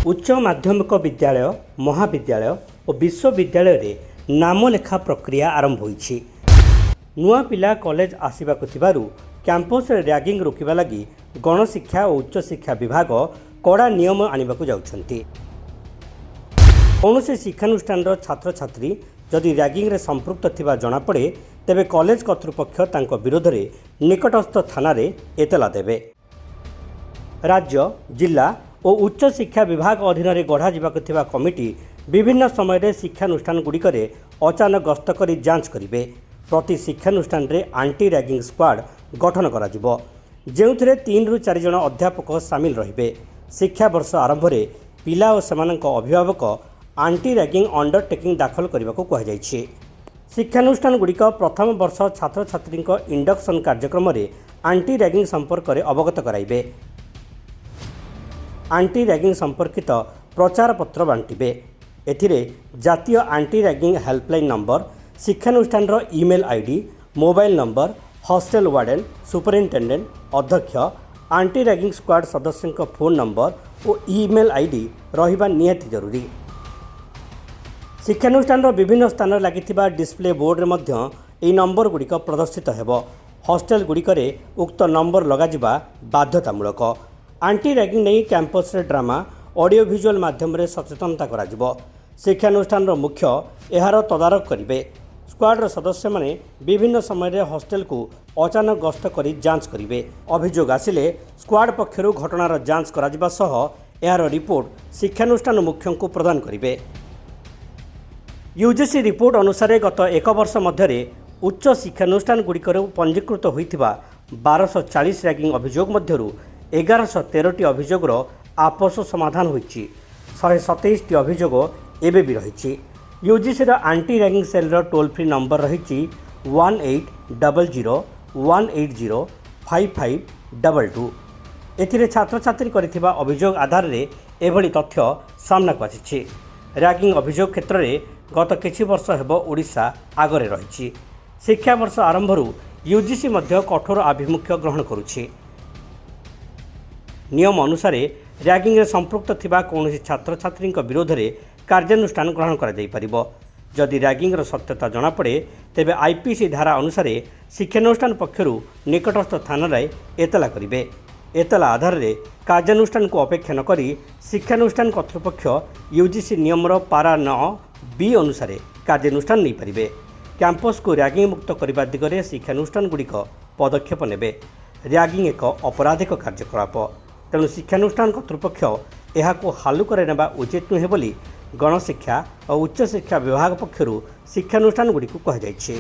ଉଚ୍ଚ ମାଧ୍ୟମିକ ବିଦ୍ୟାଳୟ, ମହାବିଦ୍ୟାଳୟ ଓ ବିଶ୍ୱବିଦ୍ୟାଳୟରେ ନାମଲେଖା ପ୍ରକ୍ରିୟା ଆରମ୍ଭ ହୋଇଛି। ନୂଆ ପିଲା କଲେଜ ଆସିବାକୁ ଥିବାରୁ କ୍ୟାମ୍ପସରେ ର୍ୟାଗିଂ ରୋକିବା ଲାଗି ଗଣଶିକ୍ଷା ଓ ଉଚ୍ଚଶିକ୍ଷା ବିଭାଗ କଡ଼ା ନିୟମ ଆଣିବାକୁ ଯାଉଛନ୍ତି। କୌଣସି ଶିକ୍ଷାନୁଷ୍ଠାନର ଛାତ୍ରଛାତ୍ରୀ ଯଦି ର୍ୟାଗିଂରେ ସମ୍ପୃକ୍ତ ଥିବା ଜଣାପଡ଼େ, ତେବେ କଲେଜ କର୍ତ୍ତୃପକ୍ଷ ତାଙ୍କ ବିରୋଧରେ ନିକଟସ୍ଥ ଥାନାରେ ଏତଲା ଦେବେ। ରାଜ୍ୟ, ଜିଲ୍ଲା ଓ ଉଚ୍ଚଶିକ୍ଷା ବିଭାଗ ଅଧୀନରେ ଗଢ଼ାଯିବାକୁ ଥିବା କମିଟି ବିଭିନ୍ନ ସମୟରେ ଶିକ୍ଷାନୁଷ୍ଠାନଗୁଡ଼ିକରେ ଅଚାନକ ଗସ୍ତ କରି ଯାଞ୍ଚ କରିବେ। ପ୍ରତି ଶିକ୍ଷାନୁଷ୍ଠାନରେ ଆଣ୍ଟି ର୍ୟାଗିଂ ସ୍କ୍ୱାଡ୍ ଗଠନ କରାଯିବ, ଯେଉଁଥିରେ 3ରୁ 4 ଜଣ ଅଧ୍ୟାପକ ସାମିଲ ରହିବେ। ଶିକ୍ଷାବର୍ଷ ଆରମ୍ଭରେ ପିଲା ଓ ସେମାନଙ୍କ ଅଭିଭାବକ ଆଣ୍ଟି ର୍ୟାଗିଂ ଅଣ୍ଡରଟେକିଂ ଦାଖଲ କରିବାକୁ କୁହାଯାଇଛି। ଶିକ୍ଷାନୁଷ୍ଠାନଗୁଡ଼ିକ ପ୍ରଥମ ବର୍ଷ ଛାତ୍ରଛାତ୍ରୀଙ୍କ ଇଣ୍ଡକ୍ସନ୍ କାର୍ଯ୍ୟକ୍ରମରେ ଆଣ୍ଟି ର୍ୟାଗିଂ ସମ୍ପର୍କରେ ଅବଗତ କରାଇବେ, ଆଣ୍ଟି ର୍ୟାଗିଂ ସମ୍ପର୍କିତ ପ୍ରଚାରପତ୍ର ବାଣ୍ଟିବେ। ଏଥିରେ ଜାତୀୟ ଆଣ୍ଟି ର୍ୟାଗିଂ ହେଲ୍ପଲାଇନ୍ ନମ୍ବର, ଶିକ୍ଷାନୁଷ୍ଠାନର email ID, mobile number, hostel warden, superintendent, ଅଧ୍ୟକ୍ଷ, ଆଣ୍ଟି ର୍ୟାଗିଂ ସ୍କ୍ୱାଡ୍ ସଦସ୍ୟଙ୍କ ଫୋନ୍ ନମ୍ବର ଓ ଇମେଲ୍ ଆଇଡି ରହିବା ନିହାତି ଜରୁରୀ। ଶିକ୍ଷାନୁଷ୍ଠାନର ବିଭିନ୍ନ ସ୍ଥାନରେ ଲାଗିଥିବା ଡିସପ୍ଲେ ବୋର୍ଡରେ ମଧ୍ୟ ଏହି ନମ୍ବରଗୁଡ଼ିକ ପ୍ରଦର୍ଶିତ ହେବ। ହଷ୍ଟେଲଗୁଡ଼ିକରେ ଉକ୍ତ ନମ୍ବର ଲଗାଯିବା ବାଧ୍ୟତାମୂଳକ। ଆଣ୍ଟି ର୍ୟାଗିଂ ନେଇ କ୍ୟାମ୍ପସରେ ଡ୍ରାମା, ଅଡ଼ିଓ ଭିଜୁଆଲ ମାଧ୍ୟମରେ ସଚେତନତା କରାଯିବ। ଶିକ୍ଷାନୁଷ୍ଠାନର ମୁଖ୍ୟ ଏହାର ତଦାରଖ କରିବେ। ସ୍କ୍ୱାଡ୍ର ସଦସ୍ୟମାନେ ବିଭିନ୍ନ ସମୟରେ ହଷ୍ଟେଲକୁ ଅଚାନକ ଗସ୍ତ କରି ଯାଞ୍ଚ କରିବେ। ଅଭିଯୋଗ ଆସିଲେ ସ୍କ୍ୱାଡ୍ ପକ୍ଷରୁ ଘଟଣାର ଯାଞ୍ଚ କରାଯିବା ସହ ଏହାର ରିପୋର୍ଟ ଶିକ୍ଷାନୁଷ୍ଠାନ ମୁଖ୍ୟଙ୍କୁ ପ୍ରଦାନ କରିବେ। ୟୁଜିସି ରିପୋର୍ଟ ଅନୁସାରେ ଗତ ଏକ ବର୍ଷ ମଧ୍ୟରେ ଉଚ୍ଚ ଶିକ୍ଷାନୁଷ୍ଠାନଗୁଡ଼ିକରୁ ପଞ୍ଜୀକୃତ ହୋଇଥିବା 1240 ର୍ୟାଗିଂ ଅଭିଯୋଗ ମଧ୍ୟରୁ 1113ଟି ଅଭିଯୋଗର ଆପୋଷ ସମାଧାନ ହୋଇଛି। 127ଟି ଅଭିଯୋଗ ଏବେ ବି ରହିଛି। ୟୁଜିସିର ଆଣ୍ଟି ର୍ୟାଗିଂ ସେଲ୍ର ଟୋଲ୍ ଫ୍ରି ନମ୍ବର ରହିଛି 18001805522। ଏଥିରେ ଛାତ୍ରଛାତ୍ରୀ କରିଥିବା ଅଭିଯୋଗ ଆଧାରରେ ଏଭଳି ତଥ୍ୟ ସାମ୍ନାକୁ ଆସିଛି। ର୍ୟାଗିଂ ଅଭିଯୋଗ କ୍ଷେତ୍ରରେ ଗତ କିଛି ବର୍ଷ ହେବ ଓଡ଼ିଶା ଆଗରେ ରହିଛି। ଶିକ୍ଷାବର୍ଷ ଆରମ୍ଭରୁ ୟୁଜିସି ମଧ୍ୟ କଠୋର ଆଭିମୁଖ୍ୟ ଗ୍ରହଣ କରୁଛି। ନିୟମ ଅନୁସାରେ ର୍ୟାଗିଂରେ ସମ୍ପୃକ୍ତ ଥିବା କୌଣସି ଛାତ୍ରଛାତ୍ରୀଙ୍କ ବିରୋଧରେ କାର୍ଯ୍ୟାନୁଷ୍ଠାନ ଗ୍ରହଣ କରାଯାଇପାରିବ। ଯଦି ର୍ୟାଗିଂର ସତ୍ୟତା ଜଣାପଡ଼େ, ତେବେ ଆଇପିସି ଧାରା ଅନୁସାରେ ଶିକ୍ଷାନୁଷ୍ଠାନ ପକ୍ଷରୁ ନିକଟସ୍ଥ ଥାନାରେ ଏତଲା କରିବେ। ଏତଲା ଆଧାରରେ କାର୍ଯ୍ୟାନୁଷ୍ଠାନକୁ ଅପେକ୍ଷା ନକରି ଶିକ୍ଷାନୁଷ୍ଠାନ କର୍ତ୍ତୃପକ୍ଷ ୟୁଜିସି ନିୟମର ପାରା 9 ବି ଅନୁସାରେ କାର୍ଯ୍ୟାନୁଷ୍ଠାନ ନେଇପାରିବେ। କ୍ୟାମ୍ପସକୁ ର୍ୟାଗିଂ ମୁକ୍ତ କରିବା ଦିଗରେ ଶିକ୍ଷାନୁଷ୍ଠାନଗୁଡ଼ିକ ପଦକ୍ଷେପ ନେବେ। ର୍ୟାଗିଂ ଏକ ଅପରାଧିକ କାର୍ଯ୍ୟକଳାପ, ତେଣୁ ଶିକ୍ଷାନୁଷ୍ଠାନ କର୍ତ୍ତୃପକ୍ଷ ଏହାକୁ ହାଲୁକାରେ ନେବା ଉଚିତ ନୁହେଁ ବୋଲି ଗଣଶିକ୍ଷା ଓ ଉଚ୍ଚଶିକ୍ଷା ବିଭାଗ ପକ୍ଷରୁ ଶିକ୍ଷାନୁଷ୍ଠାନଗୁଡ଼ିକୁ କୁହାଯାଇଛି।